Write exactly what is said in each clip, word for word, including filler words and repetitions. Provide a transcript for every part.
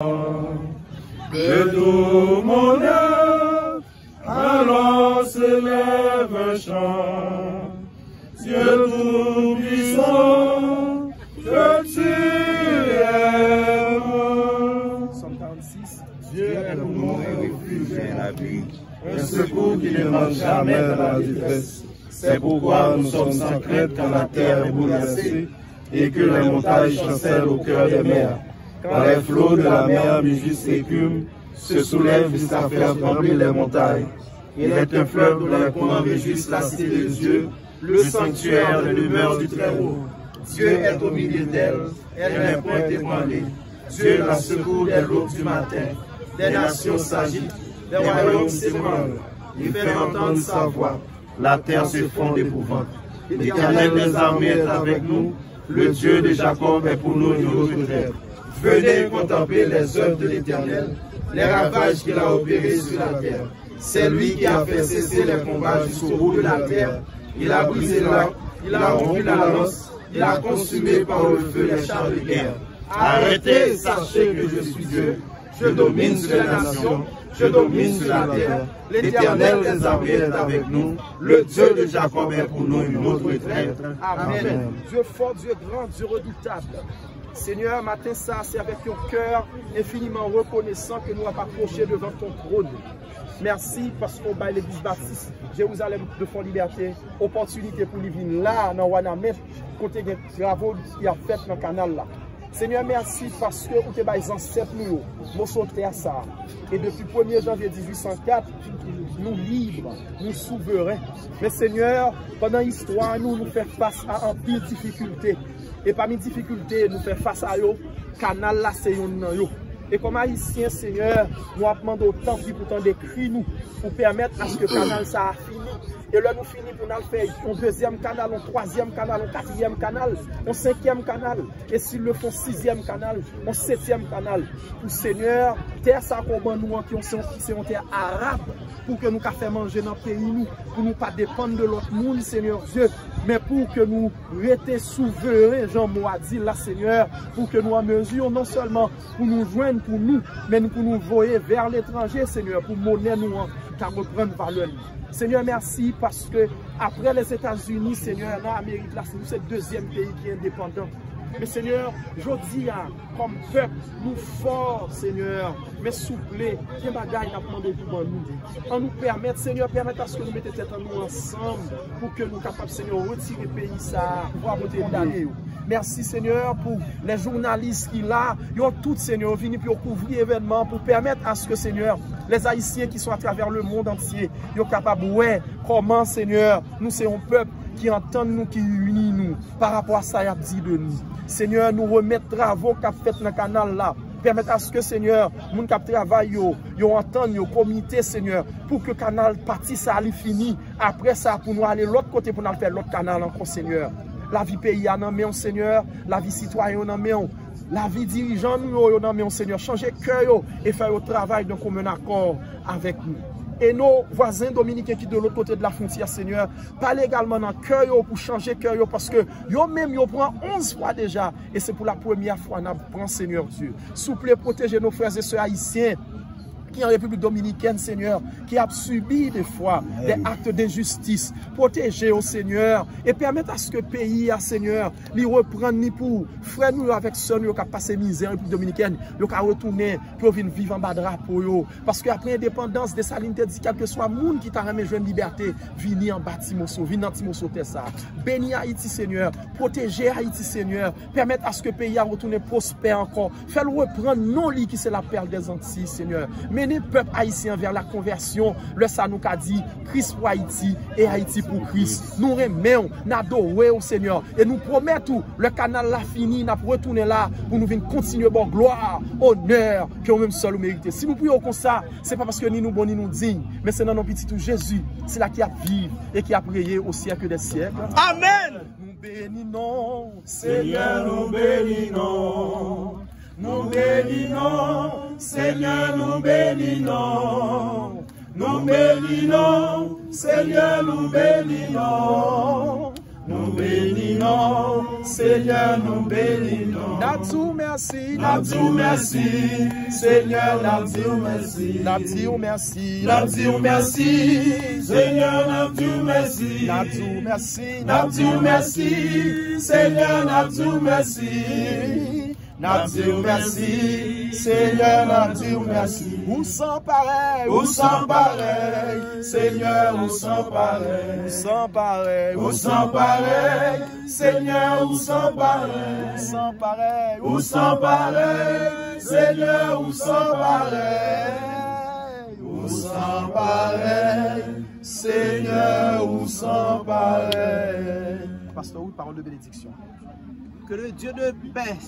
Que tout mon œuvre alors s'élève un chant. Dieu tout-puissant, que tu es bon. Psaume quarante-six. Dieu est pour nous un refuge et un abri, un secours qui ne manque jamais dans la détresse. C'est pourquoi nous sommes sans crainte quand la terre est bouleversée et que les montagnes chancellent au cœur des mers. Quand les flots de la mer mugissent l'écume, se soulèvent jusqu'à faire trembler les montagnes. Il est un fleuve dont les courants réjouissent la cité de Dieu, le sanctuaire de demeure du Très-Haut. Dieu est au milieu d'elle, elle n'est point ébranlée. Dieu la secourt dès l'aube du matin. Des nations s'agitent, des royaumes s'ébranlent. Il fait entendre sa voix. La terre s'effondre d'épouvante. L'Éternel des armées est avec nous. Le Dieu de Jacob est pour nous une haute retraite. Venez contempler les œuvres de l'Éternel, les ravages qu'il a opérés sur la terre. C'est lui qui a fait cesser les combats jusqu'au bout de la terre. Il a brisé l'arc, il a rompu la lance, il a consumé par le feu les chars de guerre. Arrêtez, sachez que je suis Dieu. Je domine sur les nations, je domine sur la terre. L'Éternel des armées est avec nous. Le Dieu de Jacob est pour nous une haute retraite. Amen. Dieu fort, Dieu grand, Dieu redoutable. Senyè, maten sa, se avèk yon kè enfiniman rekonesan ke nou ap apwoche devan ton twòn. Mèsi paske w bay Legliz Batis Jerizalèm de Fò Libète opòtinite pou li vin la, nan Wanament, kote gen travo ki ap fèt nan kanal la. Senyè, mèsi paske ou te bay zansèt nou yo moso tè sa a. E depi premye janvye dizuit san kat, nou lib, nou souveren. Men Senyè, pandan istwa nou, nou fè fas a anpil difikilte. E pami difikilte nou fè fas a yo, kanal la se yonn nan yo. E kòm Ayisyen, Senyè, nou ap mande w tanpri pou tande kri nou, pou pèmèt aske kanal sa a fini. E lè nou fini pou n al fè yon dezyèm kanal, yon twazyèm kanal, yon katriyèm kanal, yon senkyèm kanal, e si l le fo, yon sizyèm kanal, yon setyèm kanal. Pou Senyè, tè sa a ke w ban nou an, ki se yon, se yon tè arab, pou ke nou ka fè manje nan peyi nou, pou nou pa depann de lòt moun, Senyè Dye, men pou ke nou rete souveren, jan mo a di la, Senyè, pou ke nou an mezi non sèlman pou nou jwenn pou nou, men pou nou voye vè letranje, Senyè, pou monè nou an ka reprann valè li. Senyè, mèsi paske apre Lèzetazini, Senyè, nan Amerik la, nou se dezyèm peyi ki endepandan. Men Senyè, jodi a, kòm pèp, nou fò, Senyè. Men souple, gen bagay n ap mande pou ban nou. An nou pèmèt, Senyè, pèmèt aske nou mete tèt an nou ansanm pou ke nou kapab, Senyè, retire peyi sa a pou akote dane yo. Mèsi, Senyè, pou lè jounalis ki la, yo tout, Senyè, yo vini pou yo kouvri evènman, pou pèmèt aske, Senyè, lè Ayisyen ki sou atravè lemonn antye, yo kapab wè kòman, Senyè, nou se yon pèp ki antann nou, ki ini nou pa rapò a sa y ap di de nou. Senyè, nou remèt travo k ap fèt nan kanal la. Pèmèt aske, Senyè, moun k ap travay yo, yo antann yo, komite, Senyè, pou ke kanal pati sa a li fini. Apre sa, pou nou ale lòt kote, pou n al fè lòt kanal ankò, Senyè. Lavi peyi a nan men w, Senyè. Lavi sitwayen yo nan men w. Lavi dirijan nou yo, yo nan men w, Senyè. Chanje kè yo e fè yo travay dan komen akò avèk nou. E nos vwazen dominiken ki de lòt kote de la fwontyè, Senyè, pale egalman nan kè yo pou chanje kè yo, paske yo menm yo pran onz fwa deja, e se pou la premyè fwa n ap pran, Senyè Dye. Souple, pwoteje nos frères et sœurs haïtiens ki an Repiblik Dominikèn, Senyè, ki ap sibi defwa de akt denjistis. Pwoteje yo, Senyè, e pèmèt aske peyi a, Senyè, li reprann ni pou frè nou yo avèk sè nou yo k ap pase mizè an Repiblik Dominikèn, yo ka retounen pou yo vin viv anba drapo yo. Paske apre endepandans, Desalin te di, kèlkeswa moun ki ta renmen jwenn libète, vini anba ti moso, vin nan ti moso tè sa a. Beni Ayiti, Senyè. Pwoteje Ayiti, Senyè. Pèmèt aske peyi a retounen pwospè ankò. Fè l reprann non li ki se la perle des Antilles, Senyè. Mennen pèp ayisyen an vè la konvèsyon. Lè sa nou ka di, Kris pou Ayiti e Ayiti pou Kris. Nou renmen w, n adore w, Senyè. E nou pwomèt ou, lè kanal la fini, n ap retounen la pou nou vin kontinye ba w glwa, onè ke ou menm sèl ou merite. Si nou priye w konsa, se pa paske ni nou bon ni nou diy, men se nan non Pitit ou Jezi, sila ki ap viv e ki ap reye o syèk dè syèk. Amèn! Nou beni non, Senyè, nou beni non. Nou beni non, Senyè, nou beni non. Nou beni non, Senyè, nou beni non. Nou beni non, Senyè, nou beni non. N ap di w mèsi. N ap di w mèsi, Senyè, n ap di w mèsi. N ap di w mèsi. N ap di w mèsi, Senyè, n ap di w mèsi. N ap di w mèsi. N ap di w mèsi, Senyè, n ap di w mèsi. N ap di w mèsi, Senyè, n ap di w mèsi. Ou san parèy, ou san parèy, Senyè, ou san parèy. Ou san parèy, ou san parèy, Senyè, ou san parèy. Ou san parèy, ou san parèy, Senyè, ou san parèy. Ou san parèy, Senyè, ou san parèy. Pasteur Wood, parole de bénédiction. Que le Dieu de paix,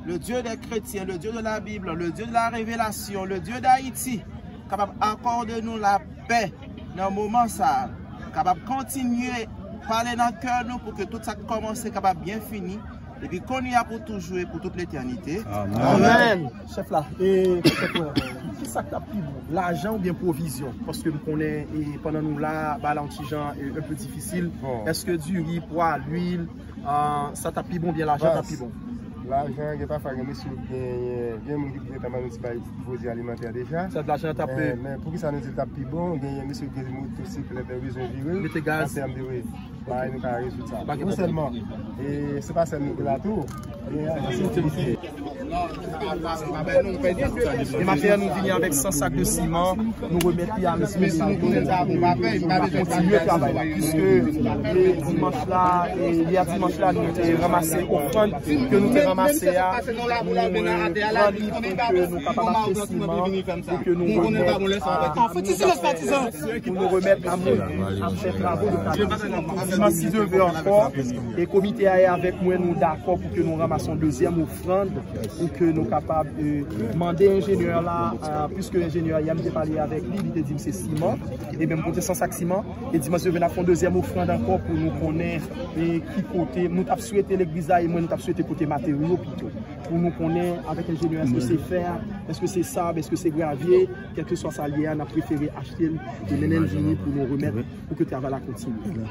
le Dieu des chrétiens, le Dieu de la Bible, le Dieu de la révélation, le Dieu d'Haïti, kapab akòde nou lapè nan moman sa a, kapab kontinye pale nan kè nou pou ke tout sa k kòmanse kapab byen fini, depi kounye a pou toujou e pou tout letènite. Amèn. Chèf la, e, chèf la, ki sa k t ap pi bon, lajan oubyen pwovizyon? Paske m konnen, e, pandan nou la, bagay la yon ti jan, e, un peu difisil. Èske diri, pwa, lwil, ah, sa t ap pi bon oubyen lajan t ap pi bon? Lajan, gen pafwa gen mesye ki gen, gen moun ki gentan ban nou ti bagay pwodui alimantè deja. Sa lajan t ap, men, men poukisa nou di l t ap pi bon? Gen mesye ki gen motosiklèt, bezwen vire. Mete gaz. An tèm de, wi. Bagay nou ka rezoud sa. Nou sèlman, e se pa sèl nou ki la tou. E maten an, nou vini avèk san sak de siman, nou remèt li a mesye Lenato pou kontinye travay la. Piske, e, dimanch la, e, yè dimanch la, nou te ranmase ofrann ke nou te ranmase a, nou, e, pran li pou ke nou kapab achte siman, pou ke nou remèt a, pou nou remèt a moun k ap fè travo yo. Dimanch si Dye vle ankò, e komite a e avèk mwen, nou dakò pou ke nou ranmase yon dezyèm ofrann, pou ke nou kapab, e, mande enjenyè la, e, piske enjenyè a, yè m te pale avèk li, li te di m se siman, e menm pote san sak siman, e dimanch si Dye vle n ap fè yon dezyèm ofrann ankò pou nou konnen, e, ki kote, nou t ap swete legliz la, e mwen, nou t ap swete pote materyo pito, pou nou konnen avèk enjenyè, èske se fè, èske se sab, èske se gravye, kèlkeswa sa l ye a, n ap prefere achte l e mennen l vini pou nou remèt, pou ke travay la kontinye.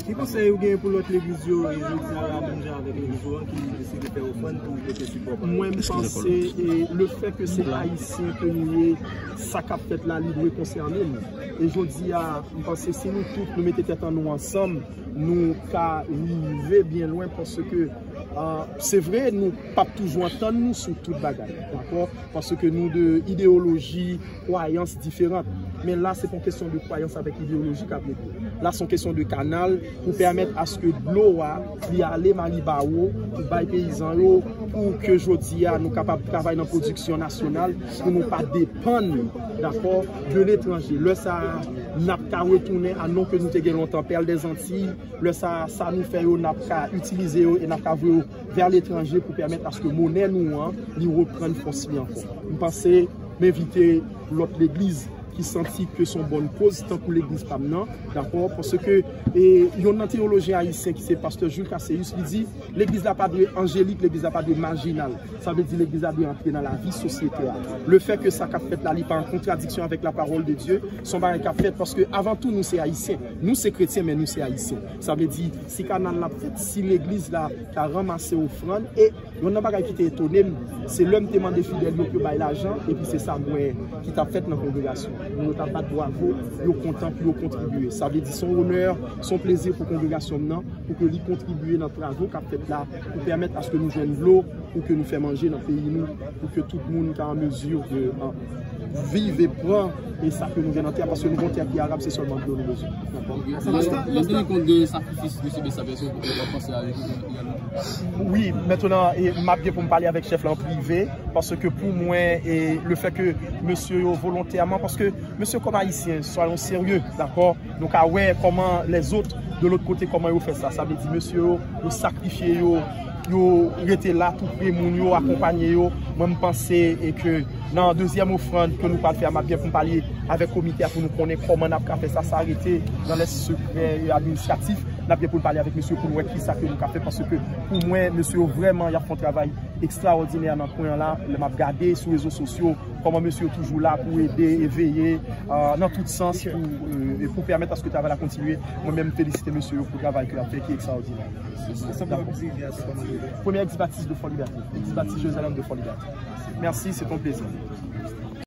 Ki konsèy ou gen pou lòt legliz yo, e jodi a la, menm jan avèk legliz ou an ki deside fè ofrann pou pote sipò pa yo? Mwen, m panse, e, le fè ke se Ayisyen ke nou ye, sa k ap fèt la, li dwe konsène nou. E jodi a, m panse si nou tout, nou mete tèt an nou ansanm, nou ka rive byen lwen paske, ah, se vre, nou p ap toujou antann nou sou tout bagay, dakò? Paske nou de ideyoloji, kwayans diferan. Men la, se pa yon kesyon de kwayans avèk ideyoloji k ap regle. La, se yon kesyon de kanal pou pèmèt aske dlo a, li ale Maribawo, pou bay peyizan yo, pou ke jodi a, nou kapab travay nan pwodiksyon nasyonal, pou nou pa depann, dakò, de letranje. Lè sa a, n ap ka retounen a non ke nou te gen lontan, Perle des Antilles. Lè sa a, sa nou fè yo, n ap ka itilize yo e n ap ka voye yo vè letranje pou pèmèt aske monè nou an, li reprann fòs li ankò. M panse, m envite lòt legliz ki santi ke se yon bòn koz, tankou legliz pa m nan, dakò? Paske, e, yonn nan teyolojyen ayisyen ki se pastè Jules Casséus, li di, legliz la pa dwe anjelik, legliz la pa dwe majinal. Sa vle di legliz la dwe antre nan lavi sosyete a. Le fè ke sa k ap fèt la, li pa an kontradiksyon avèk la parole de Dieu, se yon bagay k ap fèt paske avan tou nou se ayisyen. Nou se kretyen, men nou se ayisyen. Sa vle di, si kanal la ap fèt, si legliz la ka ranmase ofrann, e yonn nan bagay ki te etone m, se lè m te mande fidèl yo pou yo bay lajan, epi se sa m wè ki t ap fèt nan kongregasyon. Moun yo t ap bat bwavo, yo kontan pou yo kontribye. Sa vle di, se yon onè, se yon plezi pou kongregasyon m nan, pou ke li kontribye nan travo k ap fèt la, pou pèmèt aske nou jwenn dlo, pou ke nou fè manje nan peyi nou, pou ke tout moun ka an mezi de, ah, viv e pran, e sa ke nou gen nan tè a, paske nou gon tè ki arab, se sèlman dlo nou bezwen. Dakò? Lè, lè nou teni kont de sakrifis mesye Bessap, èske w panse avèk li? Wi, mentnan, e, m ap gen pou m pale avèk chèf la an prive, paske pou mwen, e, le fè ke mesye yo volontèman, paske mesye kòm ayisyen, soyons sérieux, dakò? Nou ka wè kòman lèzòt de lòt kote, kòman yo fè sa. Sa vle di, mesye yo, yo sakrifye yo, yo rete la tou pre moun yo, akonpanye yo. Mwen, m panse, e, ke nan dezyèm ofrann ke nou pral fè a, m ap gen pou m pale avèk komite a pou nou konnen kòman n ap ka fè sa. Sa rete nan lè sekrè e administratif. N ap gen pou n pale avèk mesye pou n wè kisa ke nou ka fè, paske pou mwen, mesye yo vrèman, y ap fè yon travay ekstraòdinè nan kwen an la. Lè m ap gade sou rezo sosyo, kòman mesye yo toujou la pou ede e veye, euh, nan tout sans pou, euh, e pou pèmèt aske travay la kontinye. Mwen menm, m felisite mesye yo pou travay ke y ap fè ki ekstraòdinè. Premye ex-Baptiste de Fort-Liberté. Ex-Baptiste Jérusalem de Fort-Liberté. Merci, c'est un plaisir.